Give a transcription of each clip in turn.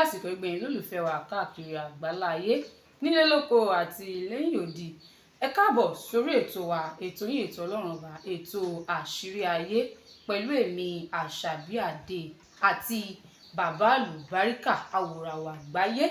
Àsìkò ìgbẹ̀yìn lólùfẹ́ wa káàkiri àgbáláyé, nílé lóko àti lẹ́yìn odi, ẹ káàbọ̀ sórí ètò wa, ètò yín, ètò Ọlọ́run Ọba, ètò Àṣírí Ayé, pẹ̀lú èmi Àṣàbí Àdè àti bàbá àlùbáríkà àwòràwọ̀ àgbáyé.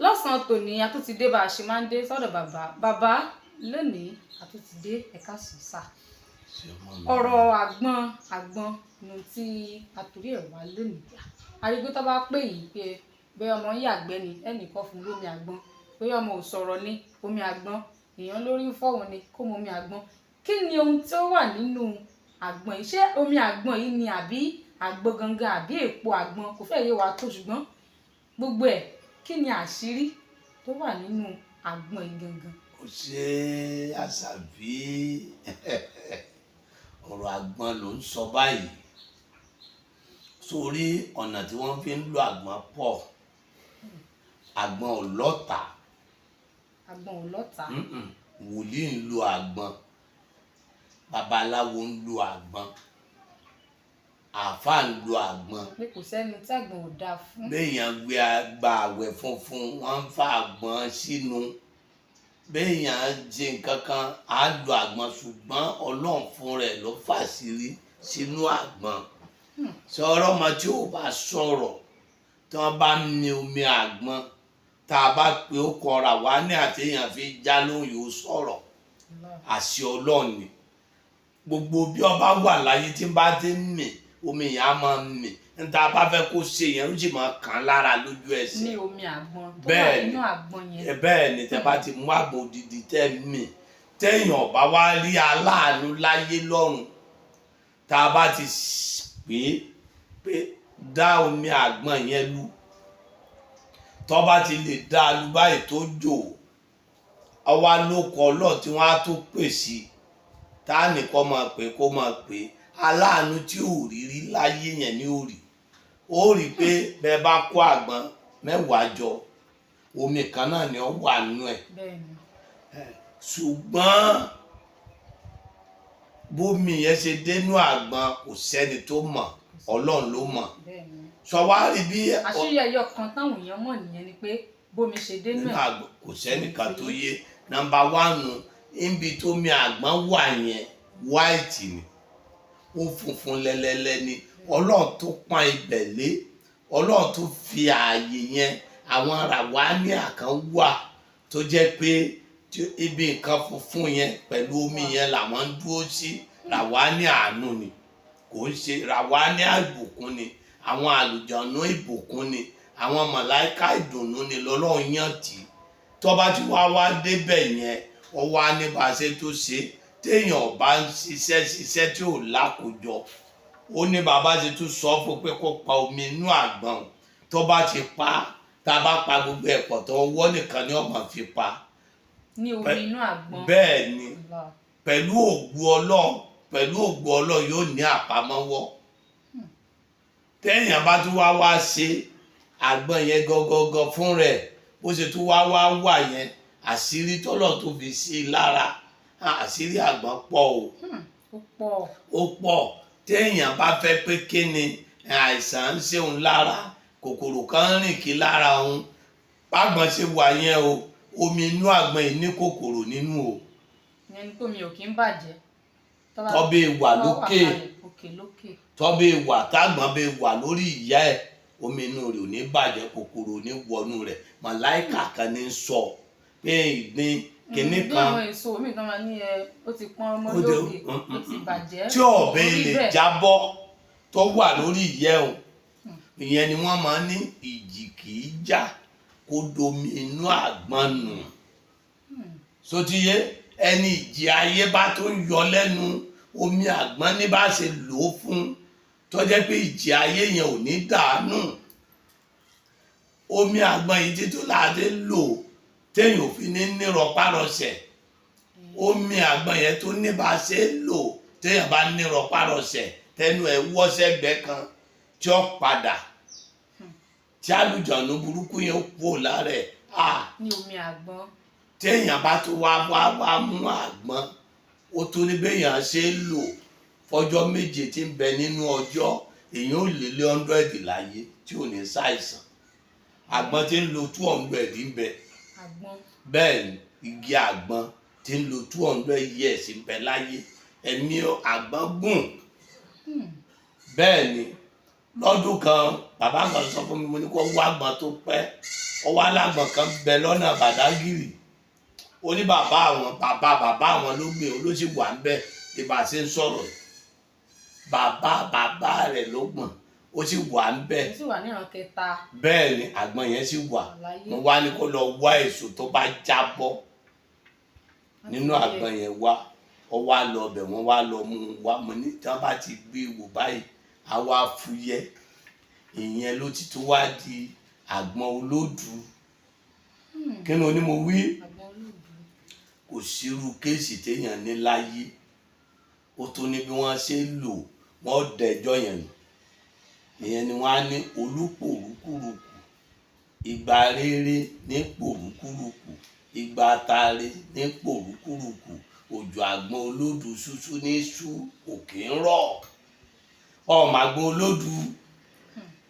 Lọ́sàn-án tòní, a tún ti dé bá a ṣe máa ń dé sọ́dọ̀ bàbá. Bàbá, lónìí a tún ti dé. Ẹ káàsán sà. Ọ̀rọ̀ àgbọn, àgbọn nu tí a torí ẹ̀ wá lónìí. Arígbé tó bá pè yìí pé bẹ́ẹ̀ ọmọ ń yàgbẹ́ ni, ẹnìkan fún lómi àgbọn, bóyá ọmọ ò sọ̀rọ̀ ní omi àgbọn, èèyàn lórí ń fọ́hùn ni kó mu omi àgbọn. Kí ni ohun tí ó wà nínú àgbọn yìí? Ṣé omi àgbọn yìí ni, àbí àgbo gangan, àbí èpo àgbọn? Kò fẹ́ yé wa tó, ṣùgbọ́n gbogbo ẹ̀, kí ni àṣírí tó wà nínú àgbọn yìí gangan? Kò ṣe Àṣàbí, ọ̀rọ̀ àgbọn ló ń sọ báyìí. Sórí ọ̀nà tí wọ́n fi ń lo àgbọn pọ̀. Àgbọn ò lọ́tà. Àgbọn ò lọ́tà? Mm-mm. Wòlíì ń lo àgbọn, babaláwo ń lo àgbọn, àáfàá ń lo àgbọn. Pé kò sẹ́ni tí àgbọn ò dáa fún. Béèyàn gbé gba àwẹ̀ funfun, wọ́n ń fa àgbọn sínú. Béèyàn jẹ nǹkan kan, á lo àgbọn. Ṣùgbọ́n Ọlọ́run fún rẹ̀ ló fàṣírí sínú àgbọn. Sọ̀rọ̀ ọmọ tí ò bá sọ̀rọ̀, tí wọ́n bá ní omi àgbọn, tá a bá pé ó kọra wá ní àtẹ̀yàn fi já lóhùn, yóò sọ̀rọ̀. Àṣẹ Ọlọ́run ni. Gbogbo bí ọba wà láyé, tí bá ti ń mì, omi yẹn á máa mì. Níta bá fẹ́ kó ṣe yẹn, ó sì máa kàn án lára lójú ẹsẹ̀. Ní omi àgbọn tó wà Bẹ́ẹ̀ ni. nínú àgbọn yẹn? Bẹ́ẹ̀ ni. Tẹ́ bá ti mú àgbọn odidi tẹ́ mì, téèyàn bá wá rí aláàánú láyé lọ́run, tá a bá ti pé pé dá omi àgbọn yẹn lu, tó bá ti lè dá a lu báyìí tó jò, ọwá ló kọ ọlọ́ọ̀ tí wọ́n á tó pè sí, tá a ní kó máa pè, kó máa pè, aláàánú tí ò rí rí láyé yẹn ní ò rí. Ó rí i pé bẹ́ẹ̀ bá kó àgbọn 10 jọ, omi kan náà ni ó wà nínú ẹ̀. bẹ́ẹ̀ ni Ṣùgbọ́n bómi yẹn ṣe dénú àgbọn, kò sẹ́ni tó mọ̀, Ọlọ́run ló mọ̀. bẹ́ẹ̀ ni Sọ wá rí bí Àṣírí ẹyọ kan táwọn èèyàn mọ̀ nìyẹn, ni pé bómi ṣe dénú nínú ẹ̀ àgbọn, kò sẹ́nìkan tó yé. Number one, níbi tó mi àgbọn wà yẹn, white ni, ó funfun lẹ́lẹ́lẹ́ ni. Ọlọ́run tó pọ́n ibẹ̀ lé, Ọlọ́run tó fi ààyè yẹn, àwọn ràwáníà kan wà tó jẹ́ pé tí ibi nǹkan funfun yẹn pẹ̀lú omi yẹn làwọn ń dúró sí. Ràwáníà àánú ni, kò ń ṣe ràwáníà ìbùkún ni. Àwọn àlùjànnú ìbùkún ni, àwọn màláíkà ìdùnnú ni lọ́lọ́run yàn tí tó bá ti wá wá débẹ̀ yẹn. Ọwọ́ á ní bá a ṣe tó ṣe. Téèyàn bá ń ṣiṣẹ́ ṣiṣẹ́ tí ò lákòjọ, ó ní bàbá ṣe tún sọ fún pé kó pa omi inú àgbọn. Tó bá ti pa, tá a bá pa gbogbo ẹ̀ pọ̀ tó, ọwọ́ nìkan ni ọmọ fi pa. Ní omi inú àgbọn? Bẹ́ẹ̀ ni. Allah. Pẹ̀lú ògùn Ọlọ́run, pẹ̀lú ògùn Ọlọ́run, yóò ní àpamọ́wọ́. Téèyàn bá tún wá wá ṣe àgbọn yẹn gangan fún rẹ̀, bó ṣe tún wá wá wà yẹn, àṣírí tọ́lọ̀ tó fi sí i lára. Àṣírí àgbọn pọ̀ o. Ó pọ̀. Ó pọ̀. Téèyàn bá fẹ́ pé kí ni àìsàn ń ṣe òun lára, kòkòrò kan ń rìn kí lára òun, bágbọn ṣe wà yẹn o, omi inú àgbọn yìí ní kòkòrò nínú o. Ìyẹn ni pé omi ò kí ń bàjẹ́. Tọ́bẹ̀ wà tó bá wà lókè. kalẹ̀, òkè lókè. Tọ́bẹ̀ wà, tágbọ̀n bẹ wà lórí ìyá ẹ̀, omi inú rẹ̀ ò ní bàjẹ́, kòkòrò ò ní wọnú rẹ̀. Màláìkà kan ní sọ pé ìgbín kinní Bí kan. àwọn èso omi kan máa ní ẹ ó ti pọ́n ọmọ Ó lókè, ó ti bàjẹ́. Tí ọ̀bẹ Orí lè bẹ́ẹ̀. jábọ́ tó wà lórí ìyẹ́ o, ìyẹn ni wọ́n máa ń ní ìjì kì í jà kó domi inú àgbọn nù. Sotiye ẹni ìjì ayé bá tó ń yọ lẹ́nu, omi àgbọn ní bá ṣe lò ó fún, tó jẹ́ pé ìjì ayé yẹn ò ní dànù. Omi àgbọn yìí títún láti lò téèyàn ò fi ní nírọpárọsẹ̀. Omi àgbọn yẹn tó ní bá ṣe lò, téèyàn bá nírọpárọsẹ̀, tẹnu ẹ̀ wọ́sẹ̀gbẹ́ kan, tí ó padà, tí àlùjọ̀nù burúkú yẹn kúrò lára ẹ̀. Ah, Ní omi àgbọn. Téèyàn bá tó wá wá wá mú àgbọn, ó tún ní béèyàn ṣe ń lò fọjọ́ 7 tí ń bẹ nínú ọjọ́, èèyàn ò lé lé 100 láyé tí ò ní ṣàìsàn. Àgbọn tí ń lo 200 ń bẹ. Àgbọn? Bẹ́ẹ̀ ni, igi àgbọn tí ń lo 200 years ń bẹ láyé. Ẹ̀mí àgbọn gùn. Bẹ́ẹ̀ ni, lọ́dún kan, bàbá kan sọ fún mi, mo ní kó wá àgbọn tó pẹ́. Ó wá lágbọn kan bẹ lọ́nà Bàdágìrì. Ó ní bàbá àwọn, bàbá bàbá àwọn ló gbé o, ló sì wà ń bẹ̀ tí bá a ṣe ń sọ̀rọ̀. Bàbá bàbá rẹ̀ ló gbọ̀n, ó sì wà ń bẹ̀. Ó sì wà níran kẹta. Bẹ́ẹ̀ ni, àgbọn yẹn sì wà láyé. Mo wá ní kó lọ wá èso tó bá jábọ́ nínú àgbọn yẹn wá. Ọ wá lọ ọbẹ̀, wọ́n wá lọ mú un wá. Mo ní tí wọ́n bá ti gbé wò báyìí, á wá fúyẹ́. Ìyẹn ló ti tó wá di àgbọn olódù. Kí ni oní mo wí? Àgbọn olódù. Kò sírú case téèyàn ní láyé, ó tún ní bí wọ́n ṣe ń lò. Wọ́n dẹjọ́ yẹn nù. Ìyẹn ni wọ́n á ní olúpòrúkúrukù, ìgbà rere ní pòrúkúrukù, ìgbà tare ní pòrúkúrukù, òjò àgbọn olódù ṣúṣú ní ṣú, òkè ń rọ̀. Ọmọ àgbọn olódù,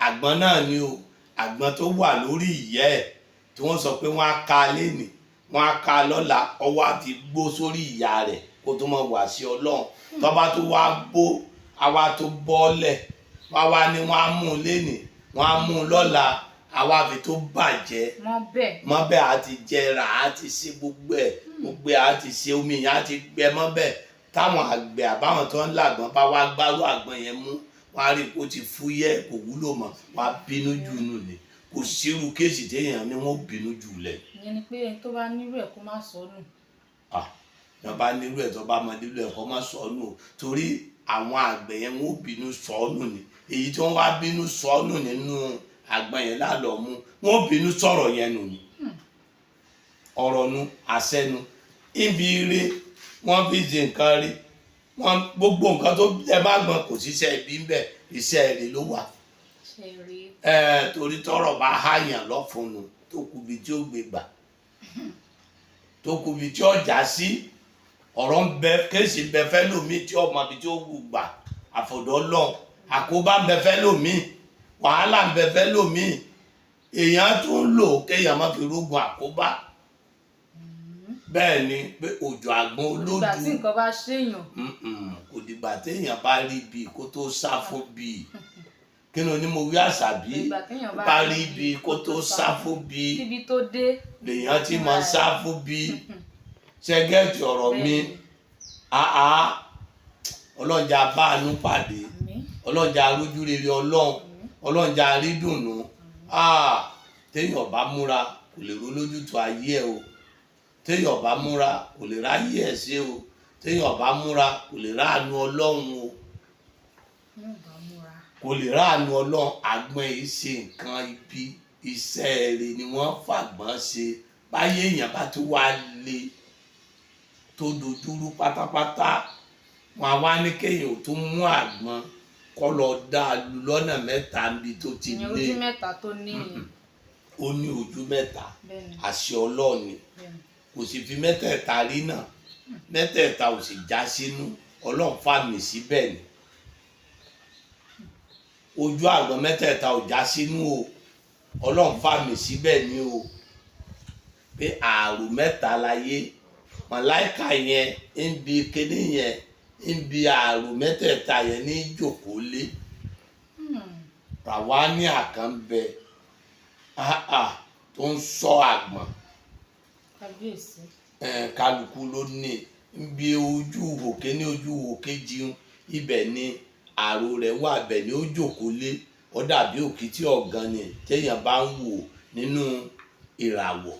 àgbọn náà ni o. Àgbọn tó wà lórí ìyẹ́ ẹ̀ tí wọ́n sọ pé wọ́n á ka lénìí, wọ́n á ka lọ́la, ọwọ́ á ti gbó sórí ìyá rẹ̀ kó tó mọ̀ wá sí Ọlọ́run. Tọ́ba tó wá gbó, àwa tó bọ́ọ̀lẹ̀, wọ́n wá ní wọ́n á mú un lénìí, wọ́n á mú un lọ́la, àwa fi tó bàjẹ́. Mọ́ bẹ́ẹ̀. Mọ́ bẹ́ẹ̀, á ti jẹrà, á ti ṣe gbogbo ẹ̀, gbogbo ẹ̀ á ti ṣe, omi yẹn á ti gbẹ mọ́ bẹ́ẹ̀. Táwọn àgbẹ̀ àbáwọn tó ń làgbọ́n bá wá gbárù àgbọn yẹn mú, wọ́n á rí i kó ti fúyẹ́, kò wúlò mọ́, wọ́n á bínú jù nù ni. Kò sírú case téèyàn ní wọ́n bínú jù lẹ̀. Ìyẹn ni pé ẹni tó bá nírú ẹ̀ kó má sọnù. Ah, tó bá nílò ẹ̀, tó bá mọ nílò ẹ̀, kó má sọnù o, torí àwọn àgbẹ̀ yẹn, wọ́n bínú sọnù ni. Èyí tí wọ́n wá bínú sọnù nínú àgbọn yẹn lálọ́ mú, wọ́n bínú sọ̀rọ̀ yẹn nù ni. Ọ̀rọ̀ nu àṣẹ nu ibi ire wọ́n fi ṣe nǹkan rí wọ́n. Gbogbo nǹkan tó ẹ bá gbọ́n, kò síṣẹ́ ibi ń bẹ̀, iṣẹ́ rẹ̀ ló wà. Ṣe rí. Ẹ torí tọ́rọ̀ bá háyàn lọ́fun tó kubi tí ó gbé gbà, tó kubi tí ó já sí, ọ̀rọ̀ ń bẹ, case ń bẹ fẹ́ lómi tí ọmọ ibi tí ó wù gbà àfọ̀dọ́ lọ. Àkóbá ń bẹ fẹ́ lómi, wàhálà ń bẹ fẹ́ lómi. Èèyàn tún ń lò kéèyàn má fi rógun àkóbá. Bẹ́ẹ̀ ni pé òjò àgbọn Ìgbà olódù. tí nǹkan bá ṣèyàn. Kò dìgbà téèyàn bá rí bí kó tó sá fún bí. Kí ni onímọ̀ wí, àṣàbí? Ìgbà téèyàn bá rí bí kó tó sá fún bí. Kíbi tó dé. Lèèyàn ti máa sá fún bí. Ṣẹgẹ́tì ọ̀rọ̀ mi? Bẹ́ẹ̀ni. Àá, ọlọ́njà bá àánú pàdé. Àmín. Ọlọ́njà arújú rere Ọlọ́run, ọlọ́njà arídùnnú. Téèyàn bá múra, kò lè ro lójútu ayé ẹ o. Téèyàn bá múra, kò lè ráyè ẹ̀ ṣe o. Téèyàn bá múra, kò lè ráàánú Ọlọ́run o. Yóò bá múra. Kò lè ráàánú Ọlọ́run. Àgbọn yìí ṣe nǹkan ibi, iṣẹ́ rẹ̀ ni wọ́n fàgbọ́n ṣe. Báyé èèyàn bá tún wá le tó dojúrú pátápátá, wọn á wá ní kéèyàn ò tún mú àgbọn kọ́ lọ dá a lu lọ́nà mẹ́ta níbi tó ti Ìyẹn lé. ojú mẹ́ta tó ní yẹn. Ó ní ojú mẹ́ta. Bẹ́ẹ̀ni. Àṣẹ Ọlọ́run ni. Bẹ́ẹ̀ni. Kò sì fi mẹ́tẹ̀ẹ̀ta rí náà, mẹ́tẹ̀ẹ̀ta ò sì já sínú. Ọlọ́run fàmì síbẹ̀ ni. Ojú àgbọn mẹ́tẹ̀ẹ̀ta ò já sínú o, Ọlọ́run fàmì síbẹ̀ ni o, pé ààrò mẹ́ta láyé. Màláìka yẹn ń bi kíní yẹn, ń bi ààrò mẹ́tẹ̀ẹ̀ta yẹn ní jòkó lé. Ràwání àkànbẹ tó ń sọ àgbọ̀n. Kábíyèsí. Kálukú ló ní nbí ojú òkè ní ojú òkè jíun. Ibẹ̀ ni àrò rẹ̀ wà, bẹ̀ ni ó jòkó lé. Ó dàbí òkìtì ọ̀gàn ni téèyàn bá ń wò nínú ìràwọ̀.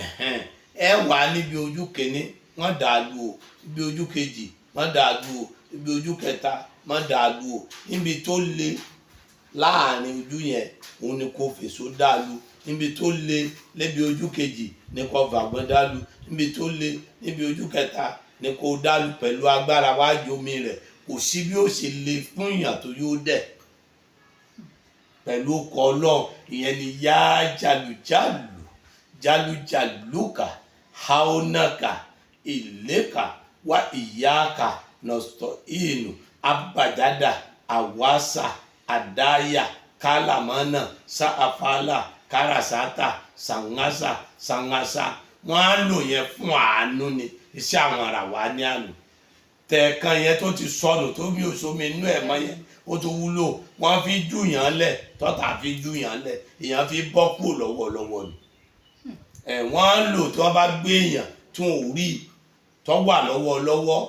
Ẹ̀hẹ́n. Ẹ wà níbi ojú kìíní, wọ́n dà á lu o. Níbi ojú kejì, wọ́n dà á lu o. Níbi ojú kẹta, wọ́n dà á lu o. Níbi tó le láàrin ojú yẹn, òun ni kò fèso dá lu. Níbi tó le lébi ojú kejì ni kò fàgbọ́n dá lu. Níbi tó le níbi ojú kẹta ni kò dá lu pẹ̀lú agbára wájú omi rẹ̀. Kò sí bí ó ṣe le fún ìyàn tó yóò dẹ̀ pẹ̀lú ọkọ̀ Ọlọ́run. Ìyẹn ni yá jálùjálù jálùjálùkà haonaka ìlẹ́kà wá ìyáàkà nọ̀stọ̀ ìnù abàjádà àwàsà àdáyà kálámánà sáàfàlà. Káràsátà, sàngásà, sàngásà, wọ́n á lò yẹn fún àánú ni. Iṣẹ́ àwọn ará wa ní àná tẹ̀ẹ̀kan yẹn tó ti sọnù, tó bí òṣomi inú ẹ̀ mọ́ yẹn, ó tún wúlò. Wọ́n fi júyàn lẹ̀, tọ́ta fi júyàn lẹ̀, èèyàn fi bọ́ kúrò lọ́wọ́lọ́wọ́ ni. Ẹ̀ wọ́n á lò tí wọ́n bá gbé èèyàn tí wọn ò rí tó wà lọ́wọ́lọ́wọ́.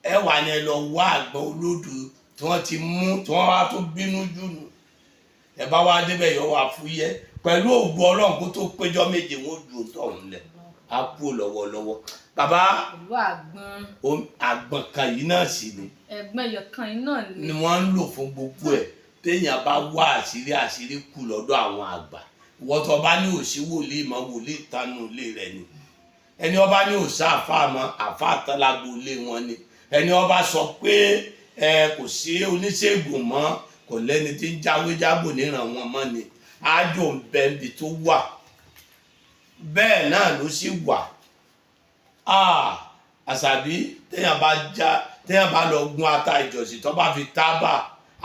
Ẹ wà ní ẹ lọ wá àgbọn olódù tí wọ́n ti mú, tí wọ́n wá tó bínú jù nù. Ẹ bá wá débẹ̀, yọ wá fúyẹ́ pẹ̀lú ògùn Ọlọ́run. Kó tó péjọ méje, wọn ó ju òótọ́ ọ̀hún lẹ̀, á kú lọ́wọ́lọ́wọ́, bàbá. Pẹ̀lú àgbọn. Àgbọn kan yìí náà sì ni. Ẹ̀gbọ́n ẹyọ kan yìí náà ni. Ni wọ́n ń lò fún gbogbo ẹ̀. Téèyàn bá wá àṣírí, àṣírí kù lọ́dọ̀ àwọn àgbà. Ìwọ tó bá ní òsí wòlíì mọ́, wòlíì tánú ilé rẹ̀ ni. Ẹni ọba ní òsí àfáà mọ́, àfáà tán lágbo ilé wọn ni. Ẹni ọba sọ pé ẹ kò sí oníṣègùn mọ́, kò lẹ́ni tí ń jáwé jágbò níran wọn mọ́ ni. Ájò ń bẹ níbi tó wà, bẹ́ẹ̀ náà ló sì wà. Ah, àṣàbí, téèyàn bá já, téèyàn bá lọ gún ata ìjọsìn, tó bá fi tábà,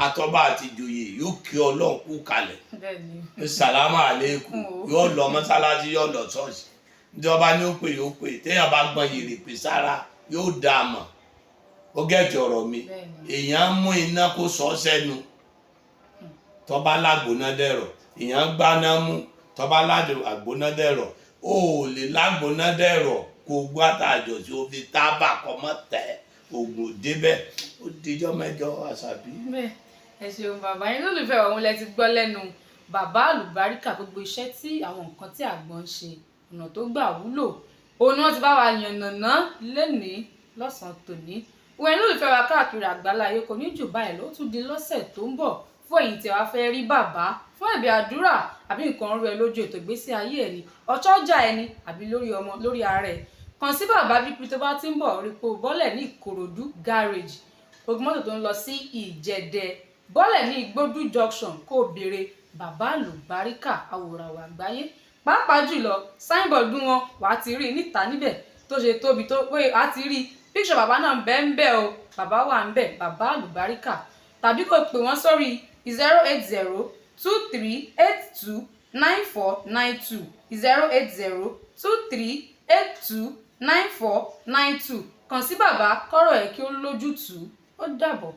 àtọ́bà àti ìjòyè yóò kí Ọlọ́run kú kalẹ̀. Bẹ́ẹ̀ ni. Sàlámù àlékún. Yóò lọ mọ́sálásí, yóò lọ ṣọ́ọ̀ṣì, ìjọba ní ó pè, yóò pè. Téèyàn bá gbọ́n yèrèpè sára, yóò dá a mọ̀. Ó gẹ̀ẹ́tì ọ̀rọ̀ mi? Bẹ́ẹ̀ ni. Èèyàn mú iná kó sọ ọ́ sẹ́nu, tọ́ba lágbóná dẹ̀rọ̀. Èèyàn gbáná mú, tọ́ba lágbóná dẹ̀rọ̀. Ó lè lágbóná dẹ̀rọ̀ kó gbátà àjọ tí ó fi tábà kọ́ mọ́ tẹ́ ògùn débẹ̀. Ó dijọ́ mẹ́jọ, àṣàbí. Bẹ́ẹ̀, ẹ ṣeun bàbá yín. Lólùfẹ́ ọ̀hún lẹ ti gbọ́ lẹ́nu bàbá àlùbáríkà, gbogbo iṣẹ́ tí àwọn nǹkan tí àgbọn ń ṣe, ọ̀nà tó gbà wúlò, òun ni wọ́n ti bá wa yànnàná lénìí lọ́sàn-án tòní. Òun ẹni lólùfẹ́ wa káàkiri àgbáláyé, kò ní jù báyìí ló tún di lọ́sẹ̀ tó ń bọ̀. Fún ẹ̀yin tí wàá fẹ́ rí bàbá fún ẹ̀bí àdúrà, àbí nǹkan rú ẹ lójú ètò ìgbésí ayé ẹ ni, ọ̀ṣọ́jà ẹni, àbí lórí ọmọ, lórí ara ẹ, kàn sí bàbá bíbí. Tó bá ti ń bọ̀, rí pé o bọ́lẹ̀ ní Ìkòròdú garage, ogun mọ́tò tó ń lọ sí Ìjẹ̀dẹ̀, bọ́lẹ̀ ní Igbódú junction, kó o béèrè bàbá àlùbáríkà àwòràwọ̀ àgbáyé. Pàápàá jùlọ, signboard wọn, wàá ti rí i níta níbẹ̀ tó ṣe tóbi tó pé wàá ti rí picture bàbá náà ń bẹ ń bẹ o. Bàbá wà ń bẹ, bàbá àlùbáríkà. Tàbí kó pè wọ́n sórí 08023829492, 08023829492. Kàn sí bàbá kọ́rọ̀ ẹ̀ kí ó lójútùú. Ó dàbọ̀.